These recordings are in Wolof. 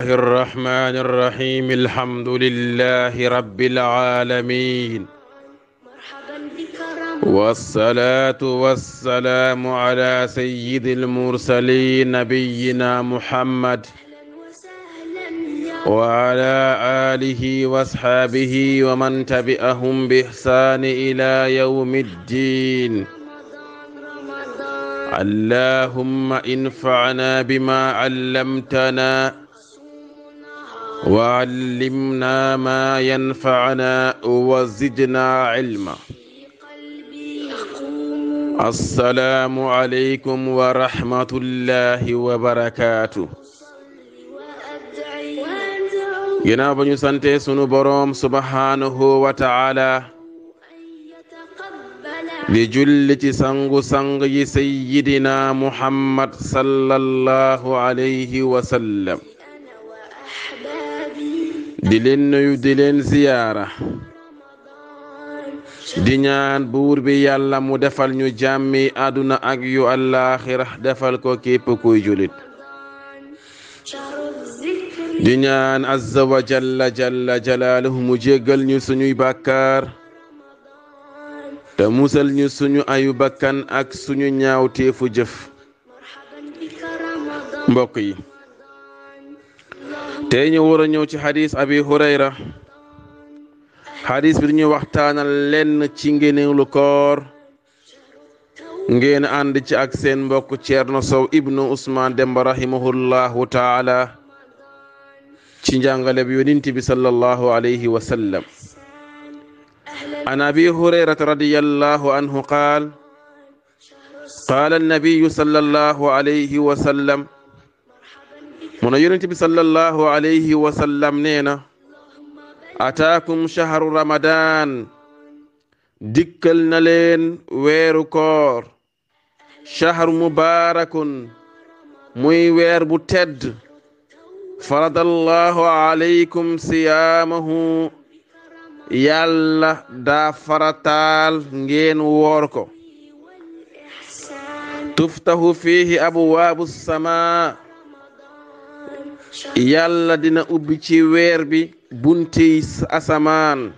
الرحمن الرحيم الحمد لله رب العالمين والصلاة والسلام على سيد المرسلين نبينا محمد وعلى آله واصحابه ومن تبعهم بإحسان إلى يوم الدين. اللهم انفعنا بما علمتنا وعلمنا ما ينفعنا وزدنا علما. السلام عليكم ورحمة الله وبركاته. ginnaaw ba ñu sante sunu boroom subhanahu wa ta'ala di julli ci sangu-sang yi sayyidina Muhammad sallallahu alayhi wa sallam, di leen nuyu di leen ziyaara, di ñaan buur bi yàlla mu defal ñu jàmmi àdduna ak yu àllaaxira defal ko képp kuy julit. di ñaan azza wa jalla jalaaluhu mu jéggal ñu suñuy bàkkaar te musal ñu suñu ayu bakkan ak suñu ñaawteefu jëf. mbokk yi, tey ñu war a ñëw ci xadis abi hurayra. xadis bi ñu waxtaanal lenn ci ngéneelu koor, ngeen ànd ci ak seen mbokk Ceerno Sow ibnu Usmaan Demba rahimahullahu taala ci njàngale bi yonent bi sallallahu alayhi wa sallam. an abi hurayrata radiyallahu anhu qaal qaala annabiyu sallallahu alayhi wa sallam, mu ne yonent bi sallallahu alayhi wa sallam nee na, ataakum shahru ramadan, dikkal na leen weeru koor, shahru mubarakun, muy weer bu tedd, faradallahu alaykum siyaamahu, yàlla daa farataal ngeen woor ko, tuftahu fiihi abwaabu samaa, yàlla dina ubbi ci weer bi bunti asamaan,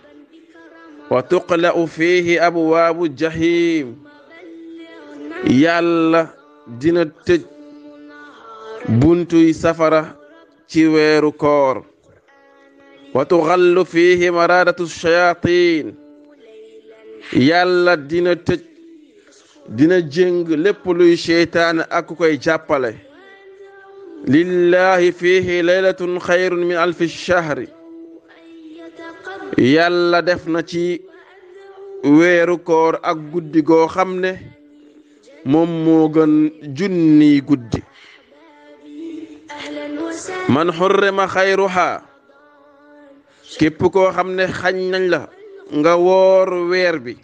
wa tuqla'u fiihi abwaabu jahim, yàlla dina tëj buntuy safara ci weeru koor, wa tughallu fiihi maraadatu shayatin, yàlla dina tëj dina jéng lépp luy seytaan ak ku koy jàppale. lillahi fiihi laylatun xayrun min alfi shahri, yàlla def na ci weeru koor ak guddi goo xam ne moom moo gën junniy guddi. man xurrima xayruha, képp koo xam ne xañ nañ la nga woor weer bi,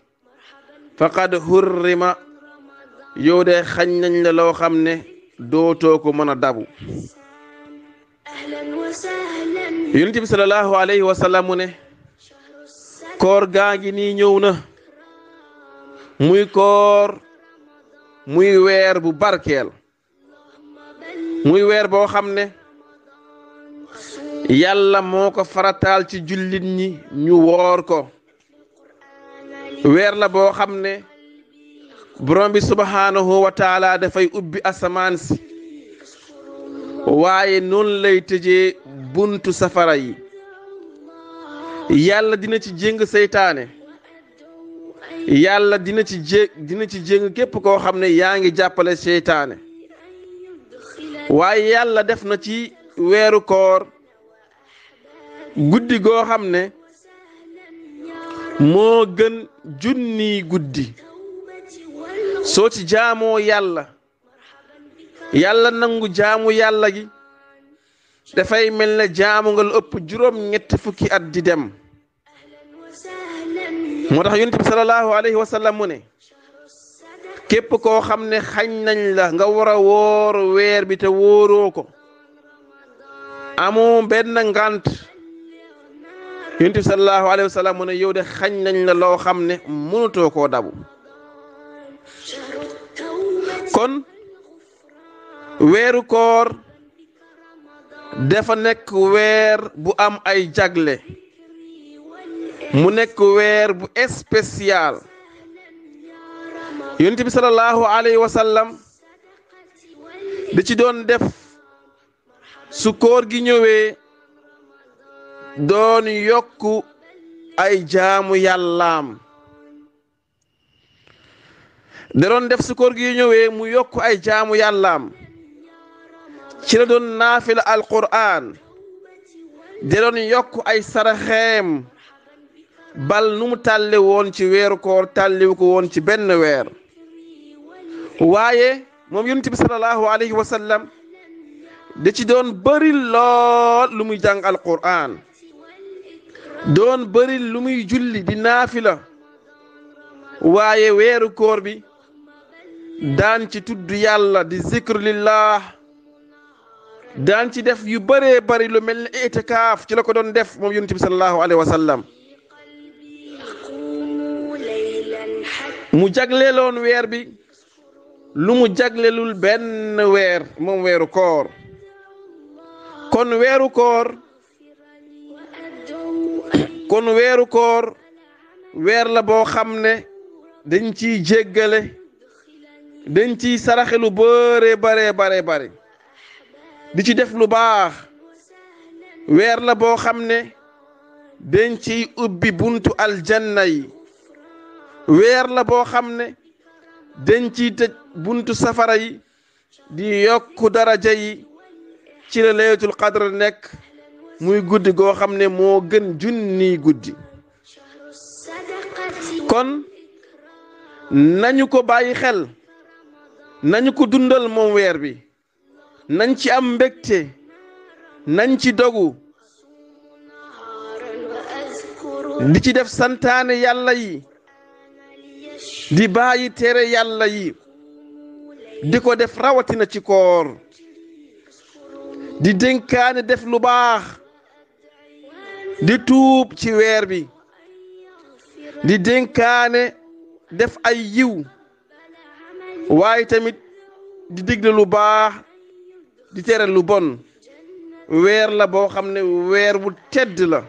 faqad xurrima, yow de xañ nañ la loo xam ne dootoo ko mën a dabu. yonent bi sallallahu alayhi wa sallam mu ne, koor gaa ngi nii ñëw na, muy koor muy weer bu barkeel, muy weer boo xam ne yàlla moo ko farataal ci jullit ñi ñu woor ko. weer la boo xam ne borom bi subhanahu wa taala dafay ubbi asamaan si, waaye noonu lay tëjee buntu safara yi. yàlla dina ci jéng seytaane, yàlla dina ci jéng képp koo xam ne yaa ngi jàppale seytaane. waaye yàlla def na ci weeru koor guddi goo xam ne moo gën junniy guddi. soo ci jaamoo yàlla, yàlla nangu jaamu yàlla gi, dafay mel ne jaamu nga lu ëpp juróom-ñetti fukki at di dem. moo tax yonent bi sallallahu alayhi wa sallam mu ne, képp koo xam ne xañ nañ la nga war a woor weer bi te wóoroo ko, amoo benn ngant, yonent bi sallallahu alayhi wa sallam mu ne yow de xañ nañ la loo xam ne mënutoo koo dabu. kon weeru koor dafa nekk weer bu am ay jagle mu nekk weer bu spécial yonent bi sallallahu alayhi wa sallam di ci doon def su koor gi ñëwee doon yokku ay jaamu yàllaam da doon def su koor gi ñëwee mu yokku ay jaamu yàllaam ci la doon naafila alquran da doon yokku ay saraxeem bal nu mu tàlle woon ci weeru koor tàlliwu ko woon ci benn weer waaye moom yonent bi sallallahu alayhi wa sallam da ci doon bëri lool lu muy jàng alquran doon bëri lu muy julli di naafila waaye weeru koor bi daan ci tudd yàlla di zikr lillah daan ci def yu bëree bëri lu mel ni itikaaf ci la ko doon def moom yonent bi sallallahu alayhi wa sallam mu jagleeloon weer bi lu mu jaglelul benn weer moom weeru koor kon weeru koor weer la boo xam ne dañ ciy jéggale dañ ciy saraxe lu bare di ci def lu baax weer la boo xam ne dañ ciy ubbi buntu aljanna yi weer la boo xam ne dañ ciy tëj buntu safara yi di yokku daraja yi ci la laylatul qadr nekk muy guddi goo xam ne moo gën junni guddi kon nañu ko bàyyi xel nañu ko dundal moom weer bi nañ ci am mbégte nañ ci dogu di ci def santaane yàlla yi di bàyyi tere yàlla yi di ko def rawatina ci koor di dénkaane def lu baax di tuub ci weer bi di dénkaane def ay yiw waaye tamit di digle lu baax di tere lu bon weer la boo xam ne weer bu tedd la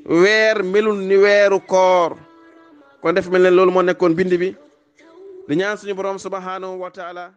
weer melul ni weeru koor kon def mel ne loolu moo nekkoon bind bi di ñaan suñu borom subhanahu wa taala